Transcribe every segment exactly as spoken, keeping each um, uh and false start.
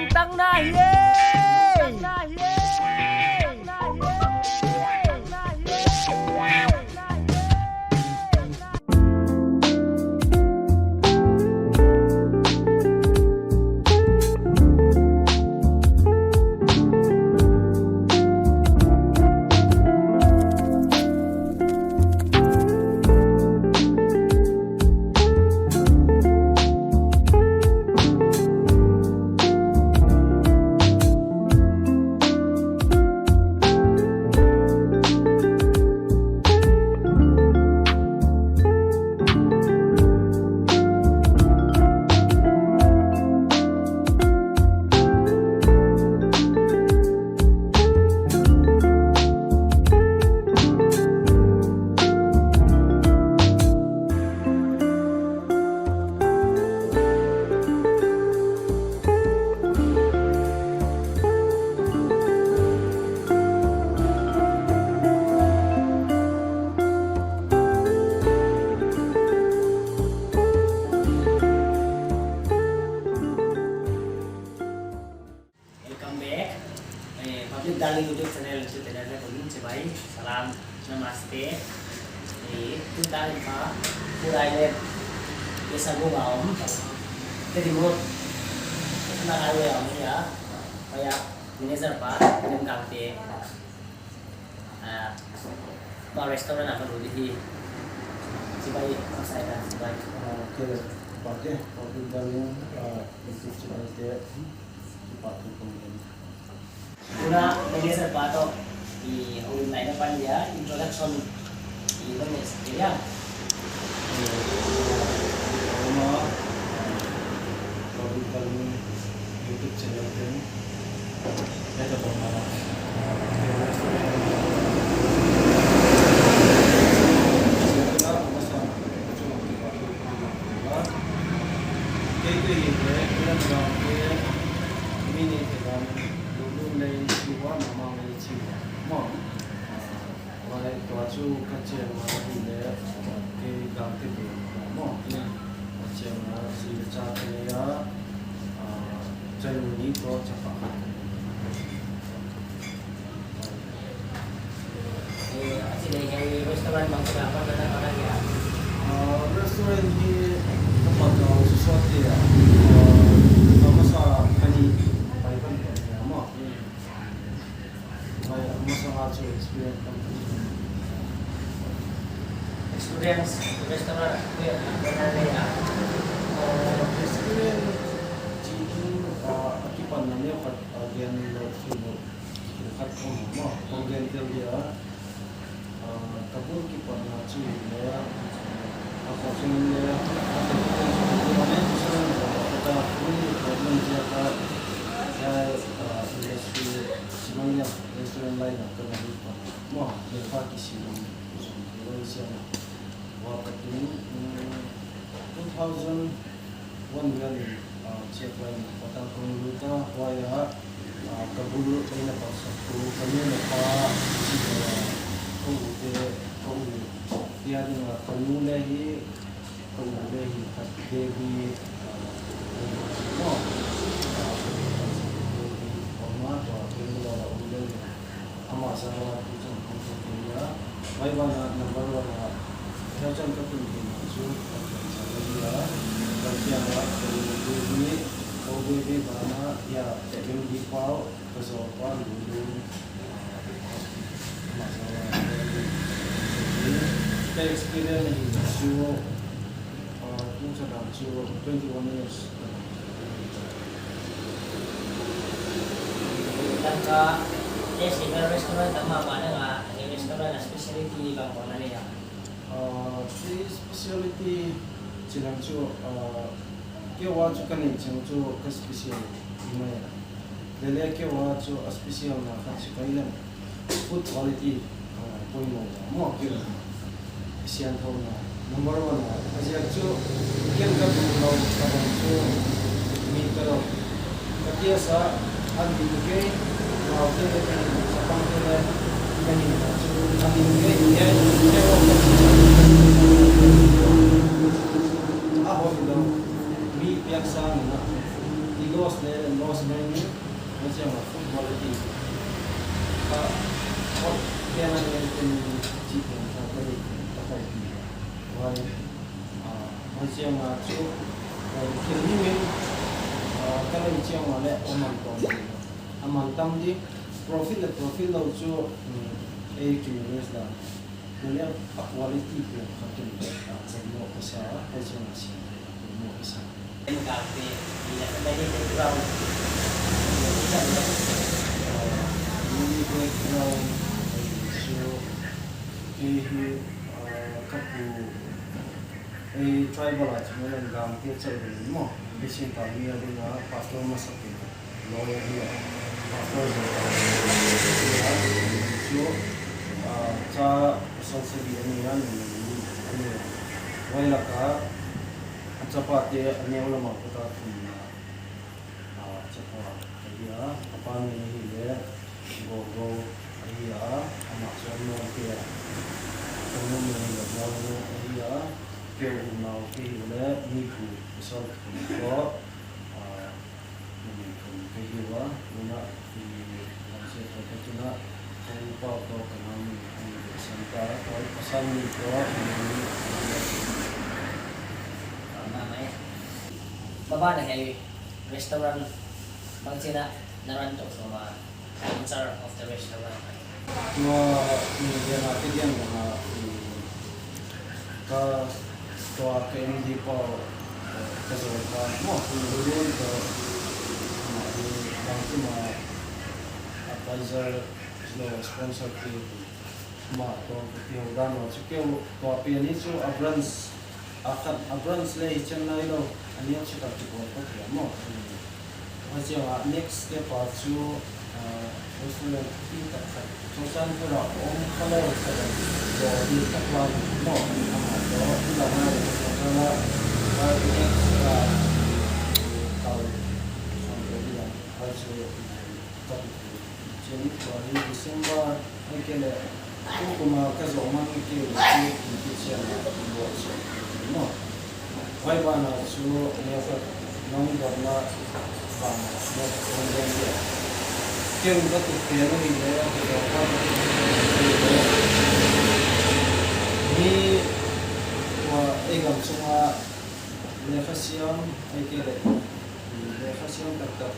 Tang na hi e. Welcome back. Eh, Public Darling YouTube channel, YouTube channel na kun chibai, salam, namaste. Eh, tu darling pa, pura ile, ye sabu gaum, te remote, na highway am ya, pa ya, manager pa, nem kam te. Ah, ba restaurant apa dulu di, chibai, masai na, chibai. Ah, okay, okay, Public Darling, ah, YouTube channel te, Patu kong gen. Pura manager pa toh, i hong lai na pan dia, introduction, i hong lai sa dia. Eh, Roma, Public Darling YouTube channel din. Ito po mga Kei kei hi te, kei lam lam te, mi ni te lam, lu lu lei chi wa, ma ma lei chi wa. Mo. Vai tua chu ka chiang ma hi le, kei gang te be mo. Ka chiang ma si le cha te ya, ah, chanu ni ko cha pa. Eh, a chi le hiai restaurant bang chi la pan na na ka ya. Ah, restaurant hi ka pat na su sa te ya. Ah, ka masa kani pai pan ka ya mo. Bai masa nga chu experience kan. Experience restaurant ko ya na na ya. Ah, experience chi tu, ah, a kipan na ne khat, ah, gen lo fi lo. Khat om mo, kong gen tel dia. Ah, ka bul kipatna chu le, a ka chung le, a ka chung le, a ka chung le, a ka chung le, a ka chung le, a ka, ah, industry, chimang ya, restaurant line a ka na hi pa. Mo, le pa kisi lo, chung le siang. Wa ka chung, mm, two thousand One million, ah, check line, patang kong luta, huai a, ah, ka bul ei na pa sa tu, ka nu na pa, si, ah, ka u te, ka u, tia ding a, ka nu le hi, ka u le hi, ka baby, ah, ka u, ah, baby, oh, ma, tua, baby, la, u le hi. Ama zang a tu chan kong tu kei a. Vai ban a number one a. Tua chan ka tun kei na chu ka tun sa la hi a. Ka kia a ka u baby, ka u baby ban a ya, ka baby pau, ka zo pa lu lu. Ama zang a ka experience hi chu. Ah, tung sa dan chu twenty-one years. Tangka, eh, si restaurant tama mana nga, eh, restaurant a speciality bang kong na ni ya. Ah, si speciality chilang chu, ah, kei wa chu ka nei chang chu ka special i mai a. Lele kei wa chu a special na khat si kai lem. Food quality, ah, poimoh maw kei siangthou na. Number one a, a ziak chu, ken ka duh lou, ka bang chu, mi ka lou. Ka tia sa, an ding kei, lau te le, sa pang te le, ka ni na chu, an ding kei, kei, kei lou. A hoi lou, mi piak sa na, i Loss le loss mai ni, huaiziak a football a ti. Ka, ka, kena ne ken chi ken ka, ka ni, ka kai ti. Huai, ah, huaiziak a chu, eh, thil ni min, ah, ka lei chiang a le a man tam di. A man tam di, profit le profit lou chu, mm, ei ki invest dan. Nule a quality pen kha ken, ah, ken mo ka sa, huaiziak a si, ken mo ka sa. Ken ka pe, i la ka ni background. Ni background, so, kei hi, ah, ka pu, ei tribal a chu Meilhei gam te chauh ding maw. Mission ta mi a ding a, pastor masak in. Lawyer hi a, pastor zong a, chu, ah, cha pasal sagi a ni a, ni, ni, a ni a. Huai lak a, a chapate a neu lam a kut a thumna, ah, chapa ahi a, a pa min ahihleh Gogo ahi a, amah chu a nuam te a, a nuam min ahihleh Mawlnu ahi a, kei u nau kei u leh mi pu pasal thum toh, ah, Kum ka hi ua, nuna, i, lam se ko ka tuna, kong pa ko ka nang ni, i, santa, ko, pasal ni ko, i, Mama mai. Baba na hei restaurant bang china na run tou so ma, in charge of the restaurant. Tua, i, dia na ke dia na, i, Ka, tua ka M D pa, ka zong pa, mo, tu lu lu ka, ma, ni, bang ki ma, advisor, lo sponsor ki, ma, tua ka ki hau dan lo, chu keu, tua pi ni chu a branch, a khat, a branch le i Chennai lo, a ni a chu ka ki buat ka ki mo. Huaiziak a next step a chu, ah, restaurant i tak khat. Churachandpur a om kha lou khat a, tua i tak lam maw, amah tua i la ngai, tua la, ah, next, ah, kal, ah, tua i la, ah, chu, ah, tak i chu. Chini tua hi December, ahihkeileh, tukum a ka zoh man kei, kei, kei chiang a, i buat sa, maw. Huai ban a chu, ni a khat, nong dam na, ban a, nong dam na. Kei ka tu pe na ni le, ka tu pe na ni le. Ni, tua, ei gam sung a, lekha siam, ahihkeileh, lekha siam taktak.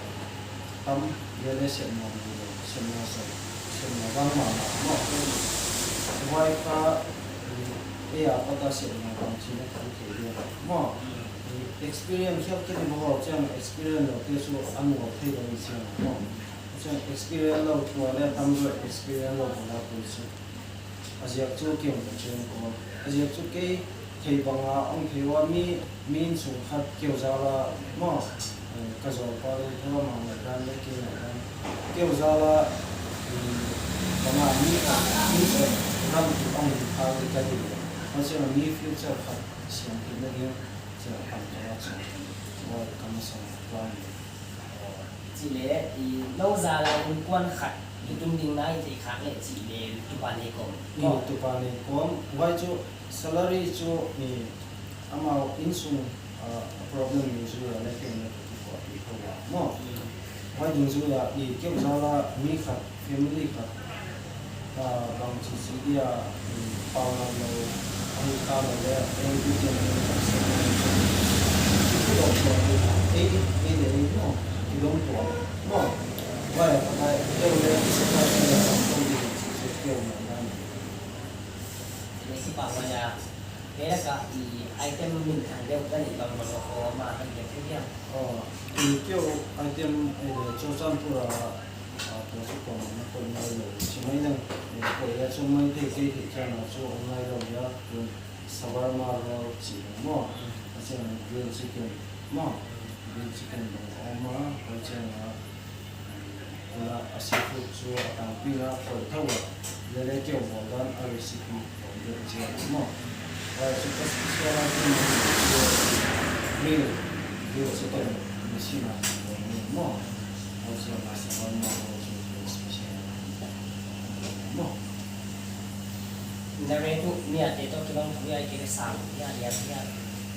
Tam, dia le siamna, siamna sa, siamna bang mah, maw. Huai kha, eh, a pat a siamna bang china kan thei dia, maw. Experience hiam kei ni maw, chiang experience lou te chu a nuam thei lou chiang, maw. Chiang experience lou tua le tam lou experience lou tua la pu si. A ziak chu kei hong ka chiang ko. A ziak chu kei theih bang a hong thei ua mi, mi innsung khat keu zal a maw, eh, ka zawlpa leh tua mah ngai dan leh kei ngai dan. Keu zal a, mm, bang a mi, mi sung ram ki hong hi kha leh ka di. Huaiziak a mi future khat siam kei na ding, ziak pan ka la chang. Huai ka masang plan ni. Chih leh, i, nou zal a innkuan khat, i tum ding na i theih khak leh chih leh, tupa nei kawm. I, tupa nei kawm. Huai chu salary chu, i, amau innsung, ah, problem dungzui a leh kei leh ka kiphuahpih kha ua, maw. Mm. Huai dungzui a, i, keu zal a mi khat, family khat, ah, bangchi chi dia, um, pau lam lou, ahih kei leh, eh, tu tiang, eh, tu tiang, eh, tu tiang, eh, eh, eh, eh, no, tu dong tua, no, vai, vai, tu le, tu se ka, tu le, tu le, tu le, tu le, tu le, tu le, tu le, tu le, tu le, item min thang deuh ka neih bang bang a kho ma kan deuh tu hiam. Oh, i keu item, eh, Churachandpur a, ah, tua chu kong na koi ngai lou. Chi mai nang, eh, koi a chu mai thei thei thei chiang a chu om ngai lou hia, tu shawarma roll chi maw. Mm. A chiang grilled chicken maw. Mm. Grilled chicken bang om a, a chiang a, Tuna a seafood chu a tangpi a koi thou a, lele keu bawl dan a recipe bawl deuh chiang maw. Huai chu ka special item chu grill, grill chicken machine a bawl ni maw. Huai chu a shawarma bawl chu special maw. Na rate uh mi a te toh kibang thou hia, kei leh sang hia, lian hia.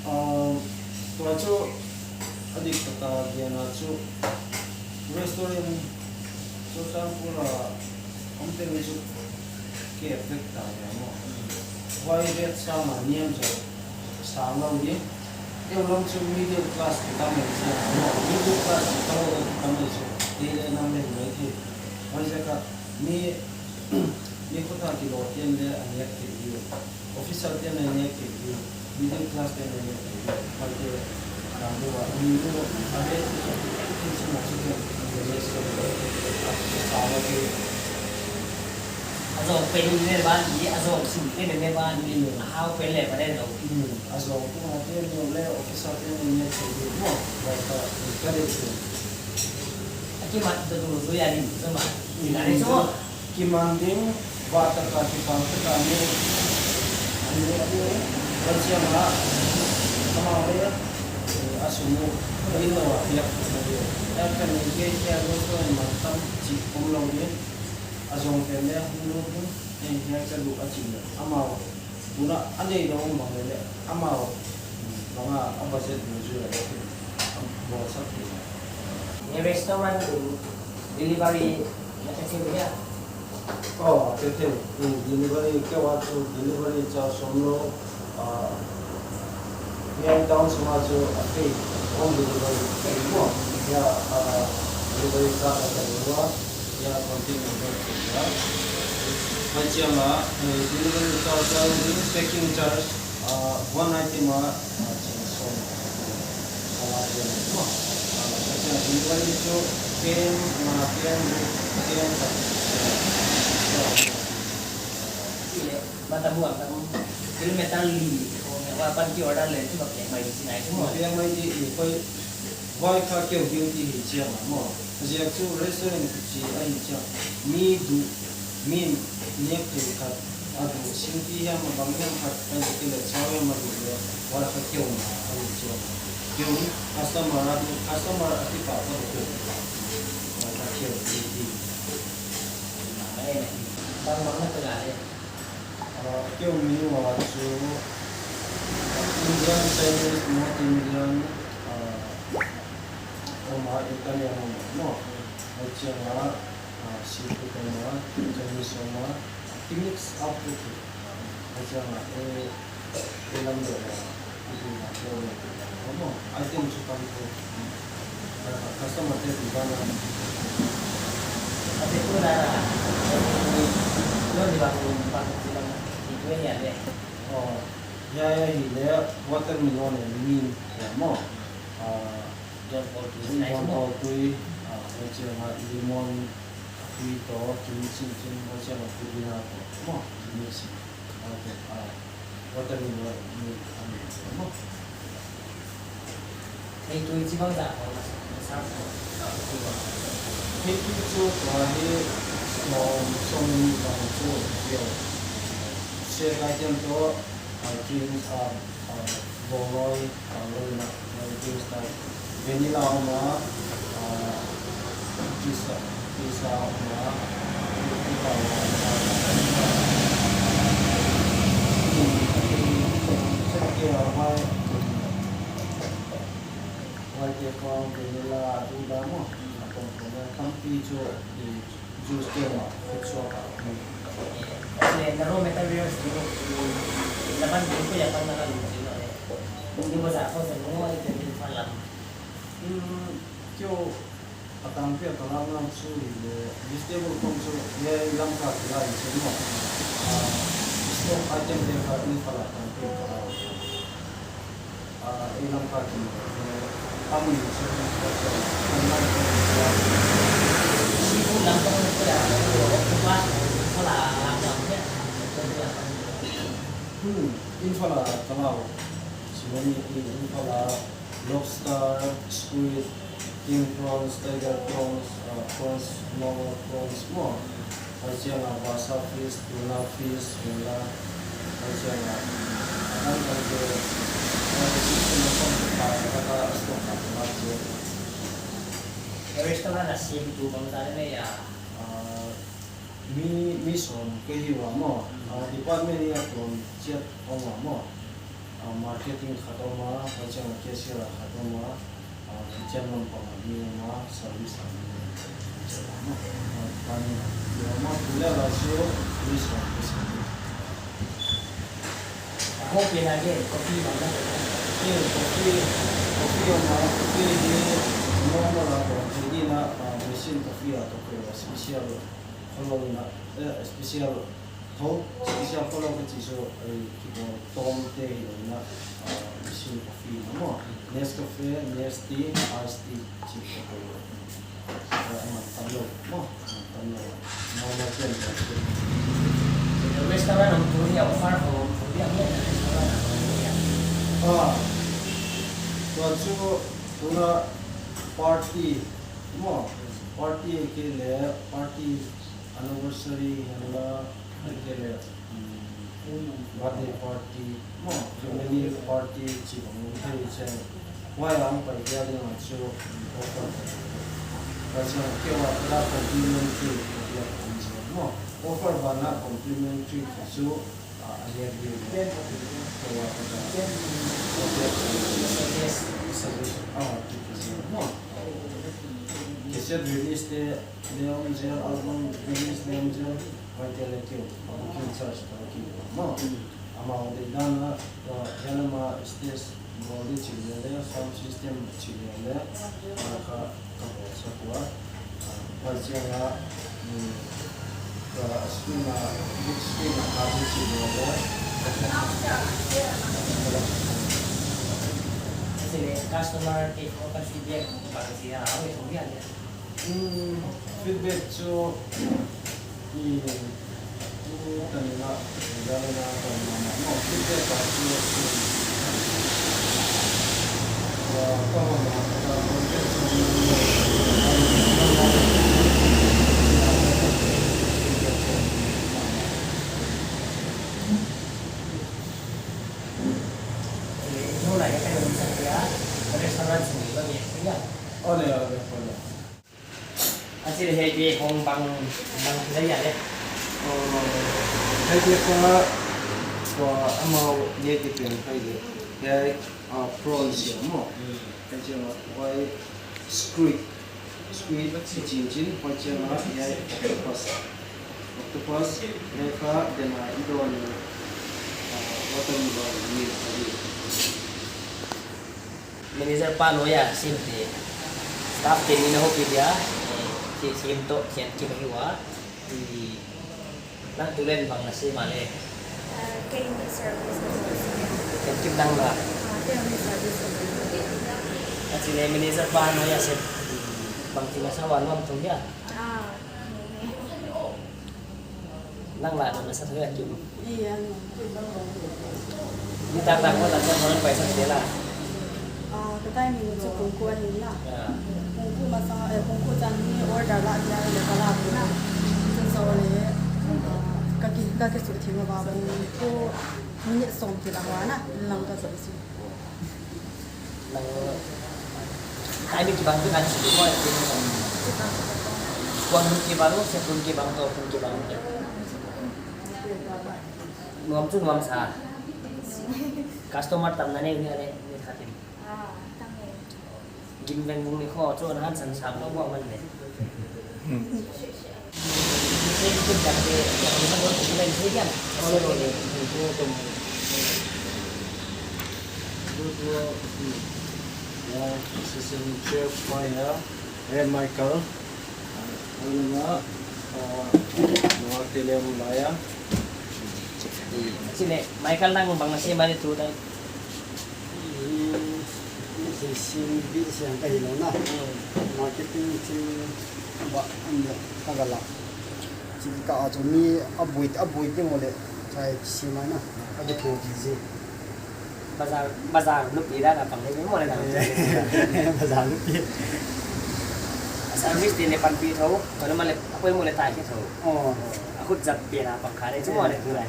Ah, tua chu A dik taka gen a chu restaurant Churachandpur a om teng chu ke vek ta dia maw. Huai rate sang a niam zaw sang lou ni. Keu lou chu middle class kitam mai sia maw. Middle class kitam mai chu. Ei le nam le mai thei. Huaiziak a mi, mi khut a kilawm te'n le a nek thei di. Officer te'n le nek thei di. Middle class te'n le nek thei di. Huaite a dang deuh a, mi lu a rate chu, chu, chu, chu, chu, a zawng pen in le ban ni, a zawng sum pen in le ban ni, a hau pen le ban le lo. Hmm, a zawng tung a te'n le officer te'n le nek thei di. Maw, huai kha, ka deih chu. A kimat deuh deuh zui a lim zui mah. Ina ni chu. Kiman ding, vak taka kipang taka ni. Ani, ani, huai chiang a, amau le, eh, a sum uh, a inn lou a piak, a ni. Huai ka ni kei, kei a lou so, man tam chih om lou ni. A zawng pen le, hong lut ding, eh, hiai ka duh a chih le. Amau tuna a nei lou bang le le, amau bang a, a budget ding zui le le, a bawlsak thei. Ni restaurant delivery na ka thei hia? Oh, thei thei. Ni delivery keu a chu delivery charge om lou, ah, hiai town sung a chu a free home delivery ka nei maw. Hiai, ah, delivery charge ka nei maw. Hiai contact number ka nei a. Huai chiang a, eh, delivery charge, packing charge, ah, one item a, ah, ching sawm. Ah, delivery chu ken, na ken, ken, ken. Mata buang tam kilometer li, wa pan ki order le chu ba piak mai di sinai chu maw. Piak mai di, i koi Huai kha keu duty hi chiang a maw. Ziak chu restaurant kha chi a hi chiang. Mi duh, mi nek thei khat a duh, singpi hiam a bang hiam khat, a zi ki le chau hiam a duh le, huai kha keu ma a hi chiang. Keu ni customer a duh, customer a kipak a duh keu. Huai kha keu duty. Bang bang na ka le. Ah, keu menu a chu Indian, Chinese, North Indian, ah, om a, Italian om a, no? Huai chiang a, ah, seafood om a, Chinese om a, ki mix up te. Huai chiang a, eh, eh, lam deuh a. Item chu tam thou. Customer te demand a. A te tu la la. Lo ni ba ku ba ku si la. Ni tu ni a le. Oh, ya ya hi le watermelon le mint ya maw. Ah, Don Paul tui. Don Paul tui. Ah, huai chiang a lemon tui toh, kimchi chin, huai chiang a pudina toh maw. Kimchi. Okay, ah, watermelon, ni, ani, maw. Hei tui chi bang zah khong na sa, na sa khong. Hei tui chu tua hi sawm, sawmnih bang chu keu. Shake item toh, ah, drinks, ah, ah, bawlnoi, ah, lou na, ah, drinks toh. Vanilla om a, ah, pizza, pizza om a, pizza om a, huai, huaite khong vanilla a dungdam maw, a pawm khong a tampi chu, eh, juice te mah, fruit shop a. Le na raw materials tu, na ban ding ko ya pan na ka lu ding le. Ni bazar khong se mo ai te ni fa lam. Hmm, keu a tampi a ka lakna chu hi le, vegetable khong chu hiai Lamka kilak in chin maw. Ah, stock item te kha Imphal a tampi a ka lak. Ah, ei Lamka ki, eh, a mi chu, eh, online khong kilak. Seafood lam khong kilak, octopus, Imphal a lam lam te. Hmm, Imphal a ka lak. Simi ni Imphal a lobster, squid, king prawns, tiger prawns, uh, prawns, normal prawns maw. Huai chiang a basa fish, tuna fish, tuna. Huai chiang a, huai, huai te, huai te system a khong te ka, ka, ka stock a, ka stock a. Restaurant a siam tu bangzah nei a? Ah, mi, mi sawm ka hi ua maw. Mm. Ah, department ni a tuam chiat om ua maw. Ah, marketing khat om a, huai chiang a cashier khat om a, Kitchen lampang a mi om a, service a mi om a. Kitchen lampang a mi om a, tu leh la chu, police a mi om a. Hopi na ke, coffee bang na. Ke, coffee, coffee om a, coffee di, normal a, coffee di na, ah, machine coffee a, coffee a, special, hollow na, eh, special, tho, special hollow ke chi chu, eh, kibang tom te hi lo na, ah, machine coffee na maw. Nescafe, Nestea, iced tea, chi coffee lo. Restaurant om tu hi offer om tu hi a, restaurant om tu hi a. Ah, tua chu tuna party maw, party ke leh party anniversary hen la, ke leh, mm, birthday party maw, family party chibang om thei chiang. Huai a hong pai dia ding a chu, mm, offer. Huai chiang keu a kala complimentary, keu a complimentary maw. Offer banah complimentary chu, ah, a lian ding. Keu a kala. Ah, tu maw. Cassette release te, leh om zel, album release leh om zel, huaite leh keu, a booking charge toh keu, maw. Amau deihdan a, tua, hiai lam a stage bawl di chih leh leh, sound system chih leh leh, a ka, ka bawl sak ua, ah, huai chiang a, mm, tua screen a, big screen a ka di chih leh leh. Customer te khong ka feedback bang chia, a mi thong dia dia. Mm, feedback chu, i, i tan la, ya la na, tan la na, no, feedback a chu, ya, ka hon na, ka hon na, Ole, ole, ole. A chih leh hiaite khong bang, bang thil ahi a leh. Oh, hiaite kha, kua amau hiaite pen hiai leh. Hiai, ah, prawns maw. Mm. Hiai chiang a, huai squid, squid chi chin chin, huai chiang a, hiai octopus. Octopus, hiai kha, den a i dawn, ah, watermelon, ni, a di. Manager pa nuai a sim te. Staff te ni na hopi dia, eh, ki sim toh, sian ki mahi ua. I, nang tu leh bang na sim a leh. Ah, kei ni service na service. Kei kim dang la. Ah, kei ni service na service. A chih leh manager pa nuai a sim. Bang ti na sa wan wan tu dia. Ah, ni, ni. Nang la na sa thoi a kim. Iya, no. Ni tak tak mo tak tak mo paisa te la. Ah, ka timing chu pungku ahi na. Ya. Pungku masa, eh, pungku chan ni order la dia le ka la na. Chun so le, ah, ka ki, ka ki su thim ba pungku minute som ki la wa na, lang ka so si. Nang, ai mi kibang tu kan si ko ai tu. Kuang kibang, sepun kibang, to pun kibang. Nuam chu nuam sa. Customer tam na ne ni ale ni khatin. Ah, tam ne. Gim veng vung ni kho chu na han san sam lo mo man ne. Assistant chef, Maya, eh, Michael. Chih leh, Michael nang bang na sem a leh tu tai. Hmm, si, si, bi siang ka hi lo na. Hmm. Marketing team ba, am, ka ga la. Chih ka a chu mi a bui, a bui te mo le, chai si mai na. A bui te ji. Bazar, bazar nupi dan a pang le mo le na. Bazar nupi. Service te ne panpih thou, ko le ma le, a poimoh le tai khe thou. Oh. A khut zat pen a pang kha le chu mo le tu lai.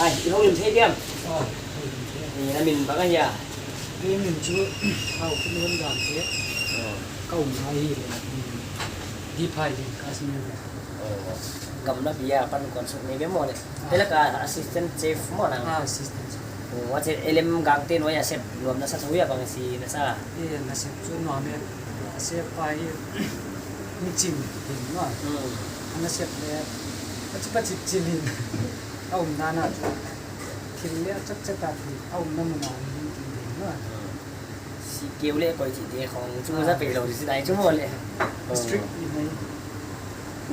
Ai, i hong lim thei diam? Ah, hong lim thei. Ni na min bang ahia? Kei min chu, Thau Khun Hon Dan te. Oh. Ka umna hi le, hmm, di phai din ka sin le. Oh. Gamla bia pan kon suk ni be mo le. Ah. Hiai lak a assistant chef mo na? Ah, assistant chef. Huchi a lem gangte nuai a sep nuam na sa chu a bang si na sa. Eh, na sep chu nuam e. A sep pa hi mi chim ding maw. Hmm. A na sep leh a chu pa chip chilin. A um na na chu. Thil leh a chak chak a thil. A um na mun a um ding ding maw. Hmm. Si keu leh koi chih te khong chu za pe lo si nai chu maw leh. Strict i mai.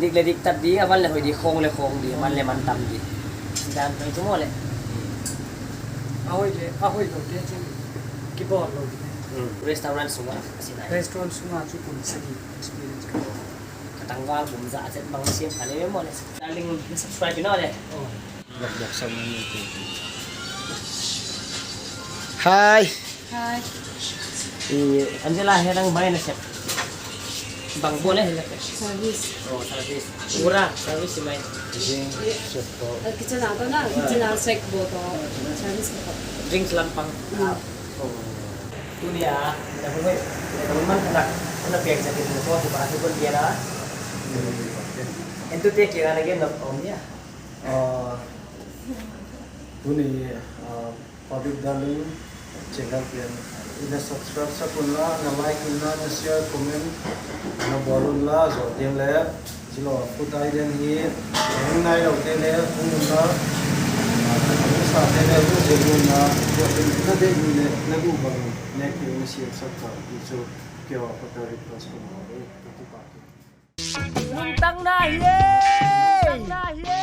Dik leh dik tak di, a man leh hoih di, khong leh khong di, man leh man tam di. Si dan pai chu maw leh. A hoih leh, a hoih lou te chu kibawl lou di. Hmm. Restaurant sunga si nai. Restaurant sunga chu kum sagih experience ka. Ka tangval kum za chet bang siam kha leh maw leh. Darling, subscribe ina leh. Oh. Hi. Hi. Eh, Angela, hiai nang mai na sep. Bang bawl e? Service. Oh, service. Pura service mai. Kitchen a toh na, kitchen a sek bawl toh. Service toh. Drinks lampang. Mm. Oh. Tuni a, na hun hoih, na hun man na, na pek sa kin na bawl tu ba tu pun dia na. Entute kiang a na gen na om dia. Ah, tuni, ah, Public Darling channel pen i na subscribe sak un la, na like un la, na share, comment na bawl un la, zoh ding leh, chilou food item hi, hong nai lou te leh, hong un la, hong sa te leh, hong zin un la, zoh ding na deih un leh, na duh bang, na ki na share sak ta, i chu keu a pata request ko ma, eh, ka tu pa. Lungtang na hi e! Lungtang na hi e!